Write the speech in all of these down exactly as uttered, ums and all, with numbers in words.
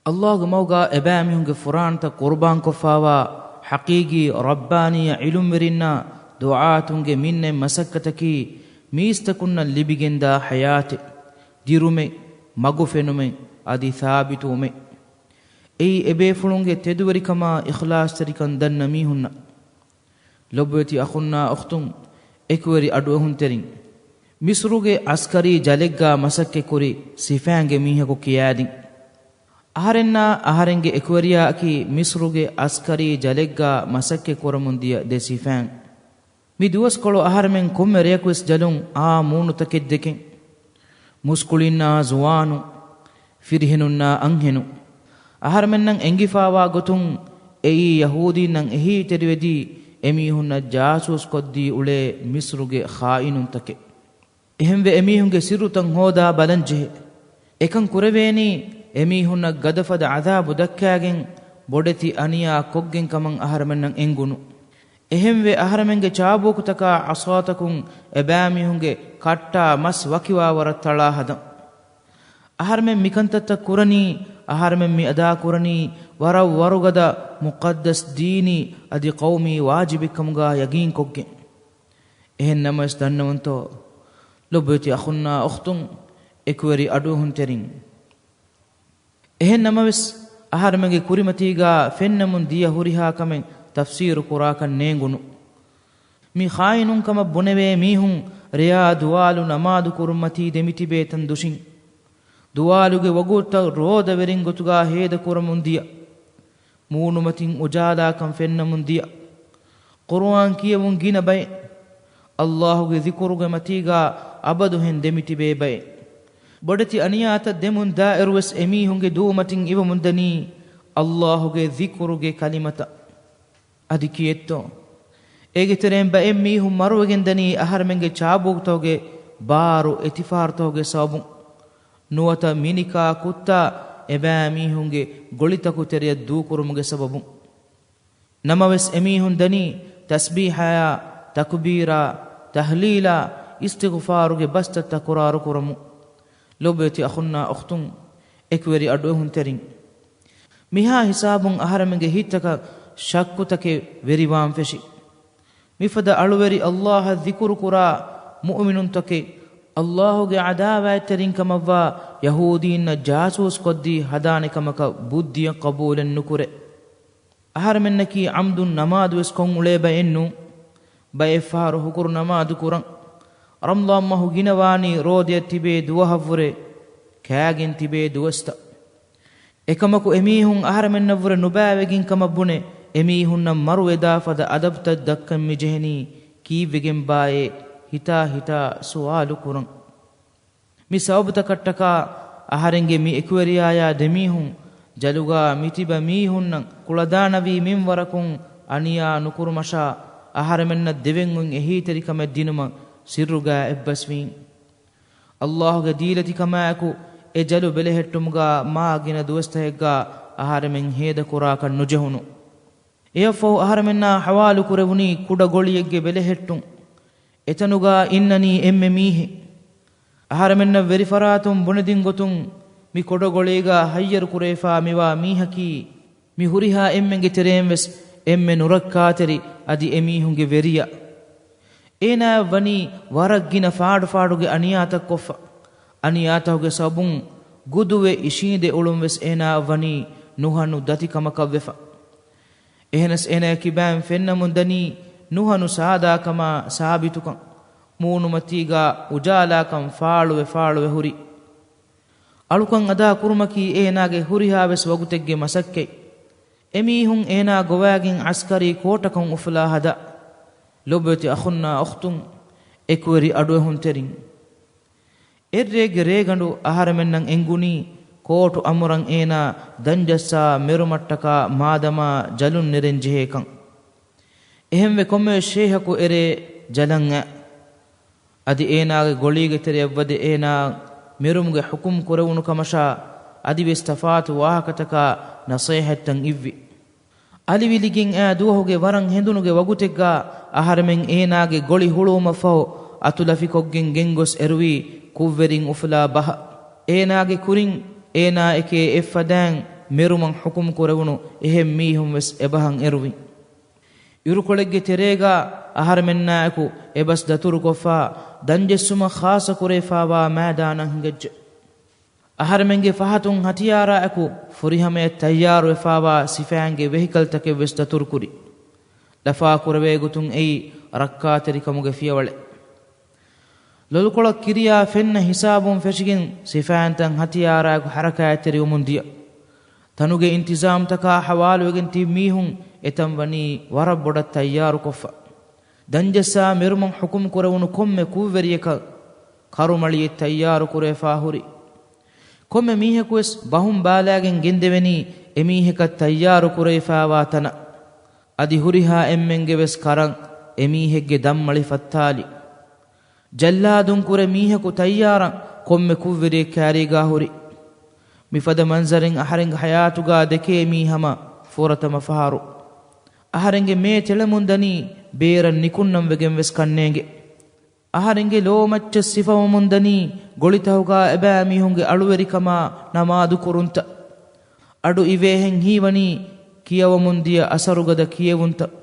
ﷲގެ މަގުގާ އެބައިމީހުންގެ ފުރާނަތައް ޤުރުބާންކޮށްފާވާ ޙަޤީޤީ ރައްބާނީ ޢިލްމުވެރިންނާ ދުޢާތުންގެ މިންނެތް މަސައްކަތަކީ މީސްތަކުންނަށް ލިބިގެންދާ ޙަޔާތެއް، ދިރުމެއް، މަގުފެނުމެއް، އަދި ސާބިތުވުމެއް. އެއީ އެބޭފުޅުންގެ ތެދުވެރިކަމާ އިޚްލާޞްތެރިކަން ދަންނަ މީހުންނަށް. ލޮބުވެތި އަޚުންނާ އުޚްތުން، އެކުވެރި އަޑުއެހުންތެރިން، މިޞްރުގެ ޢަސްކަރީ ޖަލެއްގާ މަސައްކަތްކުރި ސިފައިންގެ މީހަކު ކިޔާދިން. އަހަރެންނާ އަހަރެންގެ އެކުވެރިޔާއަކީ މިޞްރުގެ ޢަސްކަރީ ޖަލެއްގާ މަސައްކަތްކުރަމުންދިޔަ ދެ ސިފައިން. މި ދުވަސްކޮޅު އަހަރެމެން ކޮންމެ ރެޔަކުވެސް ޖަލުން އާ މޫނުތަކެއް ދެކެން. މުސްކުޅިންނާ ޒުވާނުން، ފިރިހެނުންނާ އަންހެނުން. އަހަރެމެންނަށް އެނގިފާވާ ގޮތުން އެއީ ޔަހޫދީންނަށް އެހީތެރިވެދީ އެމީހުންނަށް ޖާސޫސްކޮށްދީ އުޅޭ މިޞްރުގެ ޚާއިނުންތަކެއް. އެހެންވެ އެމީހުންގެ ސިއްރުތައް ހޯދާ ބަލަންޖެހޭ. އެކަން ކުރެވޭނީ އެމީހުންނަށް ގަދަފަދަ ޢަޛާބު ދައްކާގެން ބޮޑެތި އަނިޔާ ކޮށްގެން ކަމަށް އަހަރެމެންނަށް އެނގުނު. އެހެންވެ އަހަރެމެންގެ ޗާބޫކުތަކާ ޢަޞާތަކުން އެބައިމީހުންގެ ކައްޓާ މަސް ވަކިވާވަރަށް ތަޅާ ހަދަން. އަހަރެމެން މިކަންތައްތައް ކުރަނީ، އަހަރެމެން މި އަދާކުރަނީ ވަރަށް ވަރުގަދަ މުޤައްދަސް ދީނީ އަދި ޤައުމީ ވާޖިބެއްކަމުގާ ޔަގީންކޮށްގެން. އެހެން ނަމަވެސް ދަންނަވަންތޯ، ލޮބުވެތި އަޚުންނާ އުޚްތުން، އެކުވެރި އަޑުއެހުންތެރިން. އެހެން ނަމަވެސް، އަހަރެމެންގެ ކުރިމަތީގާ ފެންނަމުން ދިޔަ ހުރިހާ ކަމެއް ތަފްސީރު ކުރާކަށް ނޭނގުނު. މި ޚާއިނުން ކަމަށް ބުނެވޭ މީހުން ރެޔާ ދުވާލު ނަމާދު ކުރުމަތީ ދެމިތިބޭ ތަން ދުށިން. ދުވާލުގެ ވަގުތުތައް ރޯދަވެރިން ގޮތުގާ ހޭދަކުރަމުން ދިޔަ. މޫނުމަތިން އުޖާލާކަން ފެންނަމުން ދިޔަ. ޤުރުއާން ކިޔެވުން ގިނަ ބައެއް. ﷲގެ ޛިކުރުގެ މަތީގާ އަބަދުހެން ދެމިތިބޭ ބައެއް. ބޮޑެތި އަނިޔާތައް ދެމުން ދާއިރުވެސް އެމީހުންގެ ދޫމަތިން އިވަމުންދަނީ ﷲގެ ޛިކުރުގެ ކަލިމަތައް. އަދި ކިއެއްތޯ؟ އޭގެ ތެރެއިން ބައެއް މީހުން މަރުވެގެން ދަނީ އަހަރެމެންގެ ޗާބޫކުތަކުގެ ބާރު އެތިފާރުތަކުގެ ސަބަބުން. ނުވަތަ މިނިކާ ކުއްތާ އެބައިމީހުންގެ ގޮޅިތަކު ތެރެއަށް ދޫކުރުމުގެ ސަބަބުން. ނަމަވެސް އެމީހުން ދަނީ ތަސްބީޙާ، ތަކުބީރާ، ތަހްލީލާ، އިސްތިޣުފާރުގެ ބަސްތައް ތަކުރާރު ކުރަމުން. ލޮބުވެތި އަޚުންނާ އުޚްތުން، އެކުވެރި އަޑުއެހުންތެރިން. މިހާ ހިސާބުން އަހަރެމެންގެ ހިތްތަކަށް ޝައްކުތަކެއް ވެރިވާން ފެށި. މިފަދަ އަޅުވެރި ﷲއަށް ޛިކުރުކުރާ މުއުމިނުންތަކެއް ﷲގެ ޢަދާވާތްތެރިން ކަމަށްވާ ޔަހޫދީންނަށް ޖާސޫސްކޮށްދީ ހަދާނެ ކަމަކަށް ބުއްދިއަށް ޤަބޫލެއް ނުކުރޭ. އަހަރެމެންނަކީ ޢަމްދުން ނަމާދުވެސް ކޮށް އުޅޭ ބައެއްނޫން. ބައެއްފަހަރު ހުކުރު ނަމާދު ކުރަން. ރަމަޟާން މަހު ގިނަވާނީ ރޯދައަށް ތިބޭ ދުވަހަށްވުރެ ކާގެން ތިބޭ ދުވަސްތައް. އެކަމަކު އެމީހުން އަހަރެމެންނަށްވުރެ ނުބައިވެގެން ކަމަށް ބުނެ، އެމީހުންނަށް މަރުވެދާ ފަދަ އަދަބުތައް ދައްކަން މިޖެހެނީ ކީއްވެގެންބާއޭ ހިތާ ހިތާ ސުވާލު ކުރަން. މި ސަބަބުތަކަށްޓަކާ އަހަރެންގެ މި އެކުވެރިޔާޔާ ދެމީހުން ޖަލުގާ މިތިބަ މީހުންނަށް ކުޅަދާނަވީ މިންވަރަކުން އަނިޔާ ނުކުރުމަށާ، އަހަރެމެންނަށް ދެވެން އޮތް އެހީތެރިކަމެއް ދިނުމަށް ސިއްރުގާ އެއްބަސްވީން. ﷲގެ ދީލަތިކަމާއެކު އެ ޖަލު ބެލެހެއްޓުމުގާ މާ ގިނަ ދުވަސްތަކެއްގާ އަހަރެމެން ހޭދަކުރާކަށް ނުޖެހުނު. އެއަށްފަހު އަހަރެމެންނާ ޙަވާލު ކުރެވުނީ ކުޑަ ގޮޅިއެއްގެ ބެލެހެއްޓުން. އެތަނުގާ އިންނަނީ އެންމެ މީހެއް. އަހަރެމެންނަށް ވެރިފަރާތުން ބުނެދިން ގޮތުން މި ކުޑަ ގޮޅީގާ ހައްޔަރު ކުރެވިފާ މިވާ މީހަކީ، މި ހުރިހާ އެންމެންގެ ތެރެއިން ވެސް އެންމެ ނުރައްކާތެރި އަދި އެމީހުންގެ ވެރިޔާ. އޭނާއަށް ވަނީ ވަރަށް ގިނަ ފާޑުފާޑުގެ އަނިޔާތައް ކޮށްފަ. އަނިޔާތަކުގެ ސަބަބުން ގުދުވެ އިށީނދެ އުޅުން ވެސް އޭނާއަށް ވަނީ ނުހަނު ދަތި ކަމަކަށް ވެފަ. އެހެނަސް އޭނާގެ ކިބައިން ފެންނަމުން ދަނީ ނުހަނު ސާދާކަމާ ސާބިތުކަން، މޫނުމަތީގާ އުޖާލާކަން ފާޅުވެ ފާޅުވެ ހުރި. އަޅުކަން އަދާ ކުރުމަކީ އޭނާގެ ހުރިހާވެސް ވަގުތެއްގެ މަސައްކަތް. އެމީހުން އޭނާ ގޮވާގެން ޢަސްކަރީ ކޯޓަކަށް އުފުލާ ހަދާ. ލޮބުވެތި އަޚުންނާ އުޚްތުން، އެކުވެރި އަޑުއެހުންތެރިން. އެއްރޭގެ ރޭގަނޑު އަހަރެމެންނަށް އެނގުނީ ކޯޓު އަމުރަން އޭނާ ދަންޖައްސާ މެރުމަށްޓަކާ މާދަމާ ޖަލުން ނެރެން ޖެހޭކަން. އެހެންވެ ކޮންމެވެސް ޝޭހަކު އެރޭ ޖަލަން އައި. އަދި އޭނާގެ ގޮޅީގެ ތެރެއަށްވަދެ އޭނާ މެރުމުގެ ޙުކުމް ކުރެވުނު ކަމަށާ އަދިވެސް ތަފާތު ވާހަކަތަކާ ނަޞޭޙަތްތައް އިއްވި. އަލިވިލިގެން އައި ދުވަހުގެ ވަރަށް ހެނދުނުގެ ވަގުތެއްގާ އަހަރެމެން އޭނާގެ ގޮޅި ހުޅުވުމަށްފަހު އަތުލަފިކޮށްގެން ގެންގޮސް އެރުވީ ކުށްވެރިން އުފުލާ ބަހަށް. އޭނާގެ ކުރިން އޭނާއެކޭ އެއްފަދައިން މެރުމަށް ޙުކުމް ކުރެވުނު އެހެން މީހުން ވެސް އެބަހަށް އެރުވި. އިރުކޮޅެއްގެ ތެރޭގާ އަހަރެމެންނާއެކު އެބަސް ދަތުރުކޮށްފާ، ދަންޖެއްސުމަށް ޚާއްޞަ ކުރެވިފާވާ މައިދާނަށް ހިނގައްޖެ. އަހަރެމެންގެ ފަހަތުން ހަތިޔާރާއެކު ފުރިހަމަޔަށް ތައްޔާރުވެފާވާ ސިފައިންގެ ވެހިކަލްތަކެއް ވެސް ދަތުރުކުރި. ލަފާ ކުރެވޭ ގޮތުން އެއީ ރައްކާތެރިކަމުގެ ފިޔަވަޅެއް. ލޮލުކޮޅަށް ކިރިޔާ ފެންނަ ހިސާބުން ފެށިގެން ސިފައިންތައް ހަތިޔާރާއެކު ޙަރަކާތްތެރިވަމުން ދިޔަ. ތަނުގެ އިންތިޒާމްތަކާ ޙަވާލުވެގެން ތިބި މީހުން އެތަން ވަނީ ވަރަށް ބޮޑަށް ތައްޔާރުކޮށްފަ. ދަންޖައްސާ މެރުމަށް ޙުކުމް ކުރެވުނު ކޮންމެ ކުށްވެރިޔަކަށް ކަރުމަޅިއެއް ތައްޔާރު ކުރެވިފާ ހުރި. ކޮންމެ މީހަކުވެސް ބަހުން ބާލާގެން ގެންދެވެނީ އެމީހަކަށް ތައްޔާރު ކުރެވިފާވާ ތަނަށް. އަދި ހުރިހާ އެންމެންގެ ވެސް ކަރަން އެމީހެއްގެ ދަންމަޅި ފައްތާލި. ޖައްލާދުން ކުރެ މީހަކު ތައްޔާރަށް ކޮންމެ ކުށްވެރިއެއް ކާރީގާ ހުރި. މިފަދަ މަންޒަރެއް އަހަރެންގެ ޙަޔާތުގާ ދެކޭ މީ ހަމަ ފުރަތަމަ ފަހަރު. އަހަރެންގެ މޭ ތެޅެމުން ދަނީ ބޭރަށް ނިކުންނަން ވެގެން ވެސް ކަންނޭނގެ. އަހަރެންގެ ލޯމައްޗަށް ސިފަވަމުން ދަނީ ގޮޅިތަހުގާ އެބައިމީހުންގެ އަޅުވެރިކަމާ ނަމާދު ކުރުންތައް. އަޑު އިވޭހެން ހީވަނީ ކިޔަވަމުން ދިޔަ އަސަރުގަދަ ކިޔެވުންތައް.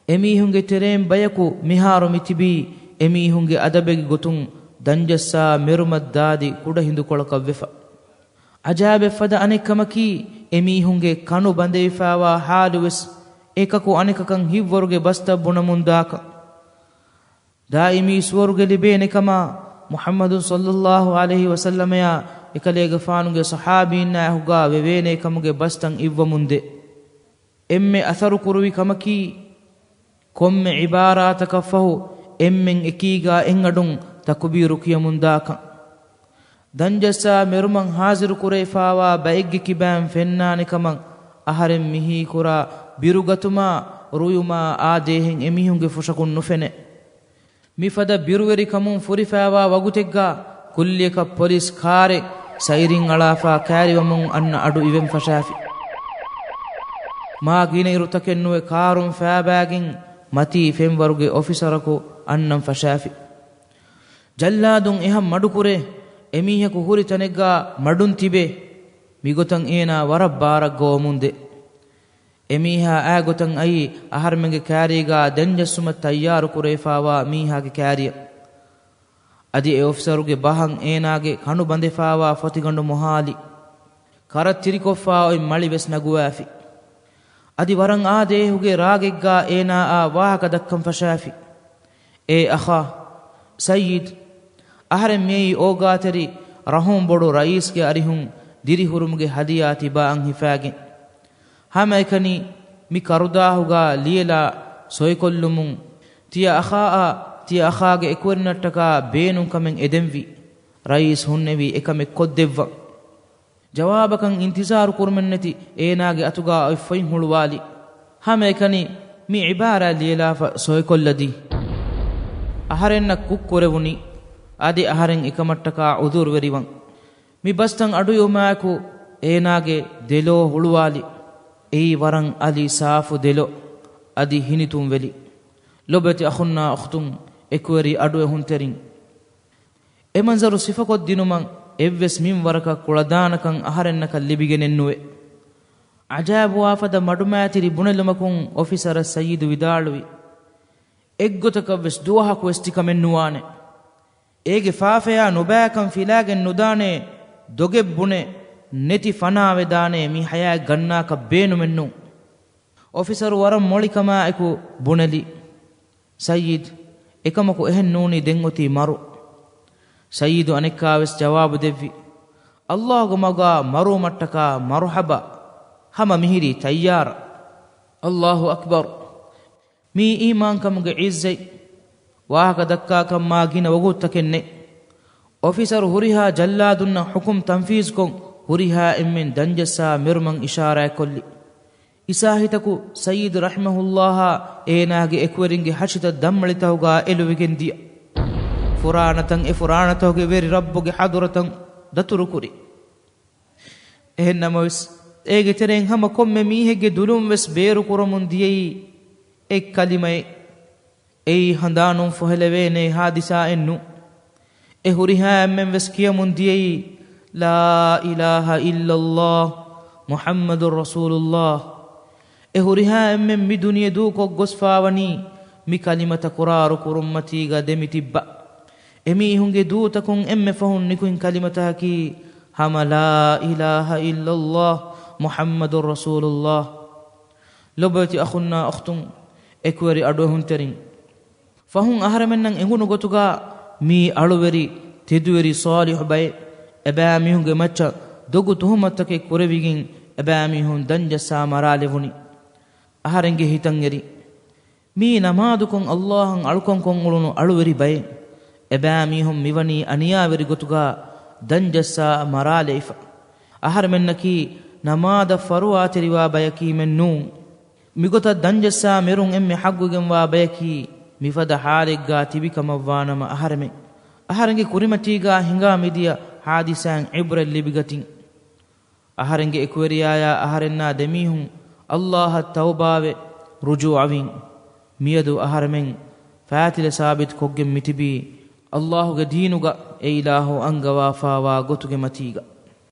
އެމީހުންގެ ތެރެއިން ބަޔަކު މިހާރު މިތިބީ އެމީހުންގެ އަދަބެއްގެ ގޮތުން ދަންޖައްސާ މެރުމަށް ދާދި ކުޑަ ހިނދުކޮޅަކަށް ވެފަ. އަޖާއިބެއް ފަދަ އަނެއް ކަމަކީ، އެމީހުންގެ ކަނު ބަނދެވިފާވާ ޙާލު ވެސް އެކަކު އަނެކަކަށް ހިތްވަރުގެ ބަސްތައް ބުނަމުން ދާކަން. ދާއިމީ ސުވަރުގެ ލިބޭނެ ކަމާ މުޙައްމަދު ޞައްލައްލާހު ޢަލައިހި ވަސައްލަމަޔާ އެކަލޭގެފާނުގެ ޞަޙާބީންނާ އެކުގާ ވެވޭނޭ ކަމުގެ ބަސްތައް އިއްވަމުން ދޭ. އެންމެ އަސަރު ކުރުވި ކަމަކީ، ކޮންމެ ޢިބާރާތަކަށް ފަހު އެންމެން އެކީގާ އެއްއަޑުން ތަކުބީރު ކިޔަމުން ދާކަން. ދަންޖައްސާ މެރުމަށް ޙާޟިރު ކުރެވިފާވާ ބައެއްގެ ކިބައިން ފެންނާނެ ކަމަށް އަހަރެން މިހީކުރާ ބިރުގަތުމާ ރުޔުމާ އާދޭހެން އެމީހުންގެ ފުށަކުން ނުފެނޭ. މިފަދަ ބިރުވެރިކަމުން ފުރިފާވާ ވަގުތެއްގާ ކުއްލިއަކަށް ޕޮލިސް ކާރެއް ސައިރިން އަޅާފާ ކާރިވަމުން އަންނަ އަޑު އިވެން ފަށާފި. މާ ގިނަ އިރުތަކެއް ނުވެ ކާރުން ފައިބާގެން މަތީ ފެންވަރުގެ އޮފިސަރަކު އަންނަން ފަށާފި. ޖައްލާދުން އެހަށް މަޑުކުރޭ، އެމީހަކު ހުރި ތަނެއްގާ މަޑުން ތިބޭ. މިގޮތަށް އޭނާ ވަރަށް ބާރަށް ގޮވަމުން ދޭ. އެމީހާ އާ ގޮތަށް އައީ އަހަރެމެންގެ ކާރީގާ ދަންޖައްސުމަށް ތައްޔާރު ކުރެވިފާވާ މީހާގެ ކާރިއަށް. އަދި އެ އޮފިސަރުގެ ބަހަށް އޭނާގެ ކަނު ބަނދެފާވާ ފޮތިގަނޑު މޮހާލި، ކަރަށް ތިރިކޮށްފާ އޮތް މަޅި ވެސް ނަގުވާފި. އަދި ވަރަށް އާދޭހުގެ ރާގެއްގާ އޭނާއާ ވާހަކަ ދައްކަން ފަށާފި. އޭ އަޚާ ސައްޔިދް، އަހަރެން މިއީ އޯގާތެރި ރަހުން ބޮޑު ރައީސްގެ އަރިހުން ދިރިހުރުމުގެ ހަދިޔާ ތިބާއަށް ހިފާގެން. ހަމައެކަނި މި ކަރުދާހުގާ ލިޔެލާ ސޮއިކޮށްލުމުން ތިޔަ އަޚާއާ ތިޔަ އަޚާގެ އެކުވެރިންނަށްޓަކާ ބޭނުން ކަމެއް އެދެންވީ. ރައީސް ހުންނެވީ އެކަމެއް ކޮށްދެއްވަން. ޖަވާބަކަށް އިންތިޒާރު ކުރުމެއްނެތި އޭނާގެ އަތުގާ އޮތް ފޮތް ހުޅުވާލި. ހަމައެކަނި މި ޢިބާރާތް ލިޔެލާފަ ސޮއިކޮށްލަދީ. އަހަރެންނަށް ކުށް ކުރެވުނީ. އަދި އަހަރެން އެކަމަށްޓަކާ ޢުޛުރުވެރިވަން. މި ބަސްތައް އަޑުއިވުމާއެކު އޭނާގެ ދެލޯ ހުޅުވާލި. އެއީ ވަރަށް އަލި ސާފު ދެލޯ. އަދި ހިނިތުންވެލި. ލޮބުވެތި އަޚުންނާ އުޚްތުން، އެކުވެރި އަޑުއެހުންތެރިން. އެ މަންޒަރު ސިފަކޮށްދިނުމަށް އެއްވެސް މިންވަރަކަށް ކުޅަދާނަކަން އަހަރެންނަކަށް ލިބިގެނެއްނުވޭ. އަޖާއިބުވާފަދަ މަޑުމައިތިރި ބުނެލުމަކުން އޮފިސަރަށް ސައްޔިދު ވިދާޅުވި، އެއްގޮތަކަށްވެސް ދުވަހަކުވެސް ތިކަމެއްނުވާނެ. އޭގެ ފާފަޔާ ނުބައިކަން ފިލާގެން ނުދާނޭ، ދޮގެއް ބުނެ، ނެތި ފަނާވެދާނޭ، މި ހަޔާތް ގަންނާކަށް ބޭނުމެއްނޫން. އޮފިސަރު ވަރަށް މޮޅިކަމާއެކު ބުނެލި، ސައްޔިދް، އެކަމަކު އެހެން ނޫނީ ދެން އޮތީ މަރު. ސައްޔިދު އަނެއްކާވެސް ޖަވާބު ދެއްވި، ﷲގެ މަގާ މަރުވުމަށްޓަކާ މަރުޙަބާ، ހަމަ މިހިރީ ތައްޔާރަށް. ﷲ އަކްބަރު. މީ އީމާންކަމުގެ ޢިއްޒަތް. ވާހަކަ ދައްކާކަށް މާ ގިނަ ވަގުތުތަކެއް ނެތް. އޮފިސަރު ހުރިހާ ޖައްލާދުންނަށް ޙުކުމް ތަންފީޒުކޮށް، ހުރިހާ އެންމެން ދަންޖައްސާ މެރުމަށް އިޝާރާތްކޮށްލި. އިސާހިތަކު ސައްޔިދު ރަޙިމަހުﷲ އާ އޭނާގެ އެކުވެރިންގެ ހަށިތައް ދަންމަޅިތަކުގާ އެލުވިގެން ދިޔަ. ފުރާނަތައް އެ ފުރާނަތަކުގެ ވެރި ރައްބުގެ ޙަޟުރަތަށް ދަތުރުކުރި. އެހެންނަމަވެސް، އޭގެ ތެރެއިން ހަމަ ކޮންމެ މީހެއްގެ ދުލުން ވެސް ބޭރުކުރަމުން ދިޔައީ އެއް ކަލިމައެއް. އެއީ ހަނދާނުން ފޮހެލެވޭނޭ ހާދިސާއެއް ނޫން. އެ ހުރިހާ އެންމެން ވެސް ކިޔަމުން ދިޔައީ، لا إله إلا الله، މުޙައްމަދު ރަސޫލުﷲ. އެ ހުރިހާ އެންމެން މި ދުނިޔެ ދޫކޮށް ގޮސްފާވަނީ މި ކަލިމަތައް ކުރާރު ކުރުންމަތީގަ ދެމިތިއްބަ. އެމީހުންގެ ދޫތަކުން އެންމެ ފަހުން ނިކުތް ކަލިމަތަކީ ހަމަ لا إله إلا الله محمد رسول الله. ލޮބުވެތި އަޚުންނާ އުޚްތުން، އެކުވެރި އަޑުއެހުންތެރިން. ފަހުން އަހަރެމެންނަށް އެނގުނު ގޮތުގަ މީ އަޅުވެރި، ތެދުވެރި ޞާލިޙު ބައެއް. އެބައިމީހުންގެ މައްޗަށް ދޮގު ތުހުމަތުތަކެއް ކުރެވިގެން އެބައިމީހުން ދަންޖައްސާ މަރާލެވުނީ. އަހަރެންގެ ހިތަށް އެރި، މީ ނަމާދުކޮށް އައްލާހަށް އަޅުކަންކޮށް އުޅުނު އަޅުވެރި ބައެއް. އެބައިމީހުން މިވަނީ އަނިޔާވެރި ގޮތުގަ ދަންޖައްސާ މަރާލައިފަ. އަހަރެމެންނަކީ ނަމާދަށް ފަރުވާތެރިވާ ބަޔަކީމެއް ނޫން. މިގޮތަށް ދަންޖައްސާ މެރުން އެންމެ ޙައްޤުގެންވާ ބަޔަކީ މިފަދަ ޙާލެއްގާ ތިބިކަމަށްވާނަމަ އަހަރެމެން. އަހަރެންގެ ކުރިމަތީގާ ހިނގާ މިދިޔަ ޙާދިސާއިން ޢިބްރަތް ލިބިގަތިން. އަހަރެންގެ އެކުވެރިޔާޔާ އަހަރެންނާ ދެމީހުން އައްލާހަށް ތައުބާވެ ރުޖޫޢަވީން. މިއަދު އަހަރެމެން ފާތިލަ ސާބިތު ކޮށްގެން މިތިބީ އައްލާހުގެ ދީނުގަ އެއިލާހު އަންގަވާފާވާ ގޮތުގެ މަތީގަ.